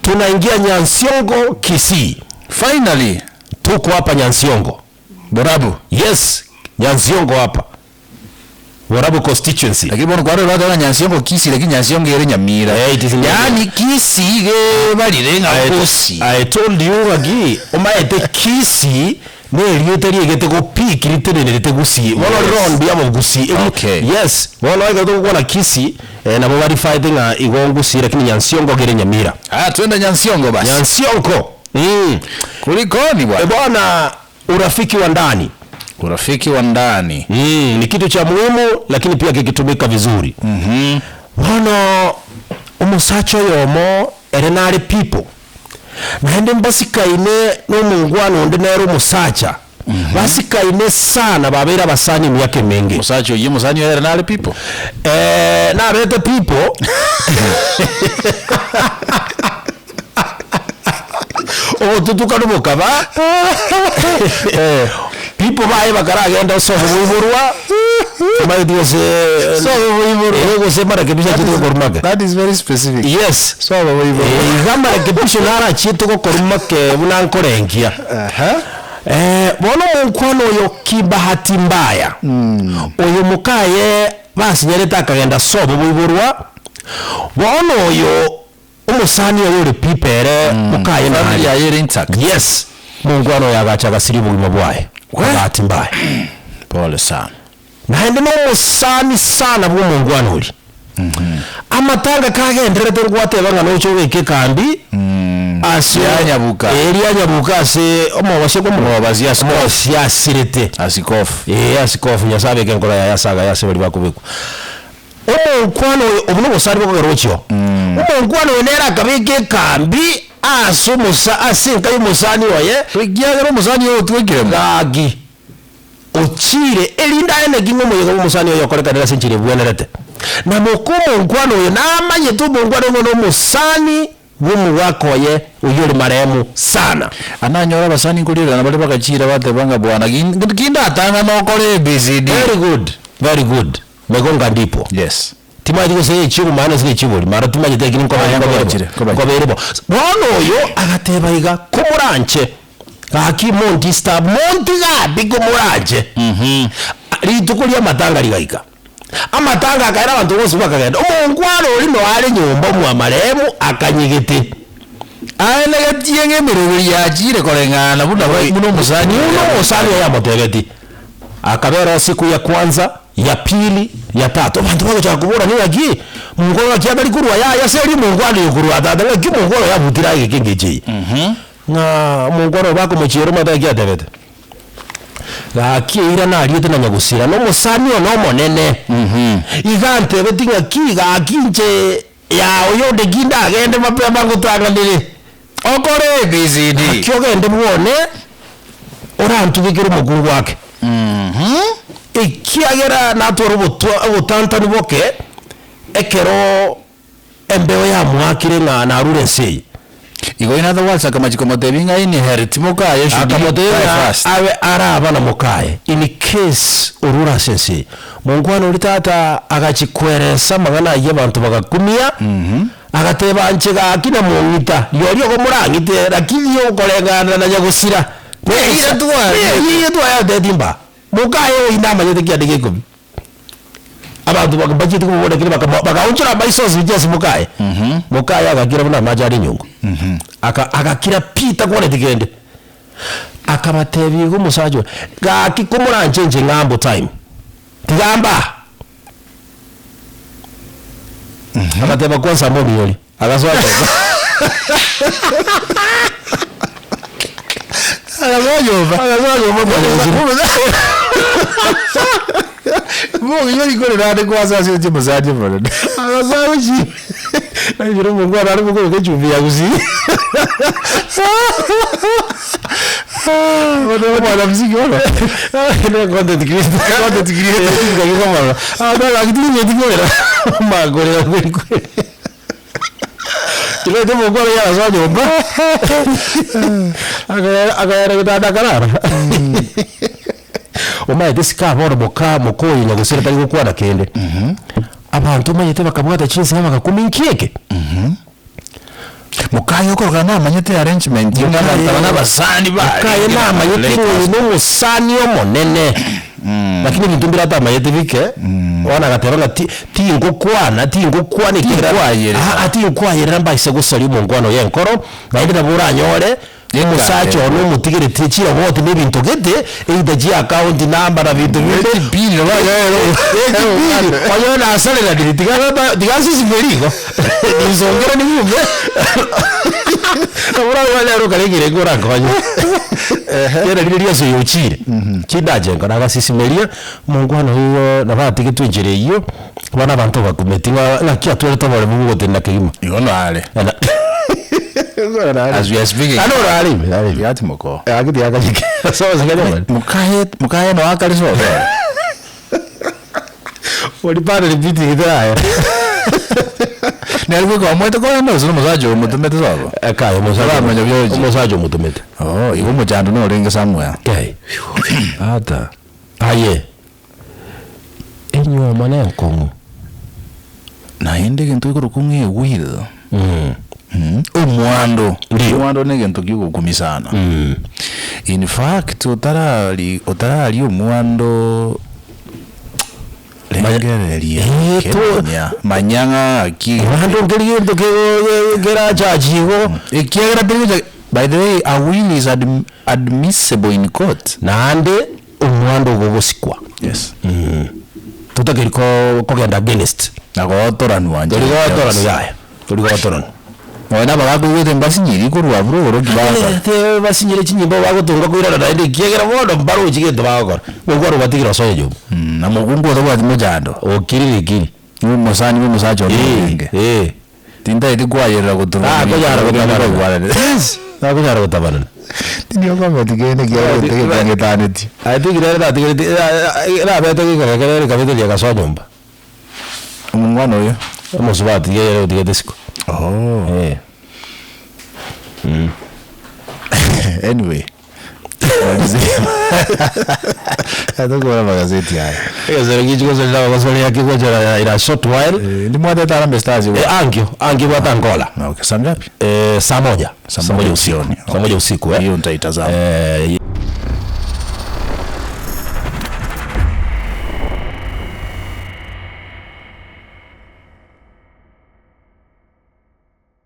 Tunaingia Nyansiongo Kisii. Finally! Tuko hapa Nyansiongo. Borabu. Yes, Nyansiongo hapa. Borabu constituency. Lakini bono kwarorire bateba ng'a Nyansiongo Kisii lakini Nyansiongo ere Nyamira. Eh, it is in Yaani Kisii iga ebarire ng'a Gusii. I told you ng'aki omaete Kisii nerieta riegete gopick ritenenerete Gusii. Bono rire on behalf of Gusii. Eri- Okay. Yes, bono ekero togokwana Kisii eh, nabo barifaete ng'a igo Gusii lakini Nyansiongo kere Nyamira. Aya twende Nyansiongo basi. Nyansiongo. Mm. Kulikoni bwana? Eh, bwana urafiki wa ndani. Urafiki wa ndani. Mm, ni kitu cha muhimu lakini pia kikitumika vizuri. Mhm. Bono omosacha oyomo ere nare people naende mbasikaine na omongwana onde nere omosacha basikaine sana babeire abasani emiaka emenge. Omosacha oyio omosani oye ere nare people? Eh, nabete people obotutukanu bokaba people baye bakaragenda ase oboiborwa omanyete gose Sobo boiborwa. eh, gose marekebisho achete gokorwa make That is very specific. yes Sobo boiborwa. Eh, iga amarekebisho narachiete gokorwa make buna nkorengia Aha. Eh, bono omonkwano oyo kibahati mbaya oyo mokaye basinyerete akagenda sobo boiborwa bono oyo Omosani oye ore pipa ere mokaye Family nare. yaye ere intact. Yes, mongwana oyo agacha agasiria obogima bwaye We. bahati mbaya. Pole sana. Naende nomosani sana bw'omongwana oria. Amatanga kagendererete ngwateba ng'a noche obeke ekambi ase Ria Nyabuka. Eh, ria Nyabuka ase omogosia kwa Omogosia Askofu. omogosia asirete. Asikofu. Ee, asikofu Nyasaye abeke enkoro yaye ase agaya ase baria bakobekwa. Omonkwana oyo, obwo nobosani bokogera ochio. Omonkwana oyo nere akabeka ekambi ase omosa ase enka y'omosani oye. Ekiagera omosani oyo otwekire mo. Gaki, ochiire, erinde aye naki ng'a omoyega bw'omosani oye okorekanire ase enchera ebwenerete. Na moka omonkwana oyo namanyete omonkwana oyo ng'a nomosani bw'omogaka oye oyio ore maremu sana. Ananyore abasani nkoriererana bare bagachiira bateba ng'a bwana ki ndatang'ana okore ABCD. Very good, very good. Megonga ndipo. Yes. Timanyeti gose echio maana ase echio bori mara timanyeti lakini nkoba Aya, nkobere bo. nkobachire, nkobachire. Nkobere bo. Bono oyo agateba iga, komoranche gaki mondisturb montige abi komoranche. Rituko ri'amatanga rigaika. Amatanga akaera abanto bonsi bakagenda. Omongwana oria noe are nyomba omwamaremu akanyegete. Aenegetie ng'a emeroberi yachiire koreng'ana buna buna omosani Buna omosani oye amotebetie. Akabera siku ya kwanza, ya pili, ya tatu. Abanto bagochaka kobora ng'aki, Mongo ng'aki atari korwa yaya ase erio Mongo ande okorwa tata ng'aki omongo oyo yabutire aye geke engencho eye. Ng'a omongo oro bakomochiera omanyete ng'aki atebete, Gaki eira nariete na nyagusira na omosani one omonene, iga antebetie ng'aki gaki inche yaa oyonde ki ndagende mapema ngotang'anere. Okore ABCD. Gaki ogende bwone orantugekere omokungu ake. Ekiagera natware obotwa obotantani boke, ekero embeo yamoakire ng'a narure ense eye. Igo in other words akamachia komotebia ng'a inherit mokaye should you Akamotebia die ng'a first. abe araba na mokaye in case orure ase ense eye. Monkwana oria tata agachia kweresa amang'ana ayio abanto bagakumia. Agateba, Inche gaki namong'ita, rirorio igo morang'ite, lakini okoreng'ana na nyagosira, Neyio twariete. neyio twayatetie mba. Mokaye oyio namanyete kiande gia ikomi. Abanto baka mbachiete komobora lakini bakamo bakaonchora amaiso onsi gochia ase mokaye. Mokaye agakira buna amache are enyongo. Aka agakira pi takwaneti kende. Akabatebia igo omosacha oyo, gaki komoranche inche ng'ambo time, tiga mbaa. Agateba kwanza momiori, agasoa nyomba. Agasoa nyomba. Agasoa nyomba mwanyansira. Momiori kore nande kwanza ase oche omosacha omonene. Agasoa gochia nainche omongwana are kobeka echumbi ya gusii. Mwanamuziki bono. Ne content creator. Content creator. Ngaki komorora. Abanto gaki tinyeti korera. Mbakorera kweri kweri. Tibaete omongwana oyio agasoa nyomba. Akagenda akagenda getanda akarara. Omanyete isiko aba bono moka moka oyo nyagosira tari gokwana kende. Abanto omanyete bakabwata chinsa bagakumia inki eke? Mokaye okorokana namanyete arrangement ng'a abanto aba nabasani bare. Mokaye namanyete ng'a oyo nomosani omonene, lakini ebinto mbire atamanyete bike, bono agateba ng'a ti tingokwana tingokwana ekiagera Tinkwayerera. aa tinkwayerera mbaise gosaria omonkwano oyo enkoro, naende nabo oranyore omosacha one omotigeretie chiroboti na ebinto gete, either chiaccount number na binto binde, Echipiri nabo anyorere echipiri onyore nasareranire tiga tiga nsisime igo, ninsongere nibume nabo oranyore nere okare ekerengo orankonye. Kera riria rionsi oyo ochire, chindache nkoro agasisimeria, omongwana oyio nabo atigetwe enchera eyio, bono abanto bakumeti ng'a ng'aki atwerete oboremu bogotenena kegima. Igo nare. As we are speaking. Ano orare ime, nare ime. Tiga timokoo. Gaki tiga kanyeke. Ase oboseke nyomba. Mokaye mokaye no akare sobo. Ori bado repeating eterayera. Nere bweka omwete korende gose nomosacha oyo omotomete sobo? Ekaye omosacha Oramanya biochi. omosacha omotomete. Oh, igo omochando norenge somewhere. Kai. Ata. Aye. Enyuomo nenkong'u. Naende egento gekorokwa ng'a ewill, omwando, Ndiyo. omwando na egento kiogokumia sana. In fact otarari otararia omwando rengereria Eh, to- kemanya manya ng'a ki Omwando nkeri gento kego kerachachi igo. ekiagera teri gocha by the way a will is adm admissible in court. Naende omwando ogo ogosikwa. Yes. Totakeri ko kogenda against. Na gotoranwa Tori gotoranwa yaya, tori gotoranwa. Nonya na abagaaka oigwete mbasinyiri korwa abwo rogoro ki bagokora. Te basinyire chinyimbo bagotonga koirana naende ekiagera bono mbarochi gento bagokora. Gokwana obatigire osoe nyomba. Na mokungu otabwati mochando. Okirire kiri. Nigo omosani bwa omosacha oria orenge. Eh, eh. Tintageti kwayerera goturwa Takonyara gotabanana. Takonyara gotabanana. Tindi okometi kende ekiagera gento getangetaneti. I think nere natigereti nabete gekero ekero rikabete riagasoa nyomba. Omongwana oyo? Omosubati iga ere otigete isiko. Oh. Eh. Anyway. Tokore amagazeti aya. Egesero gichi gosorera abagosoria kegochora in a short while. Eh, ndimwatete Harambee Stars Eh, ankio, ankio bwate Angola. Okay, saa ngapi? Eh, saa moja. Saa moja usiku. jioni. Saa moja usiku eh. Hiyo nitaitazama. Eh,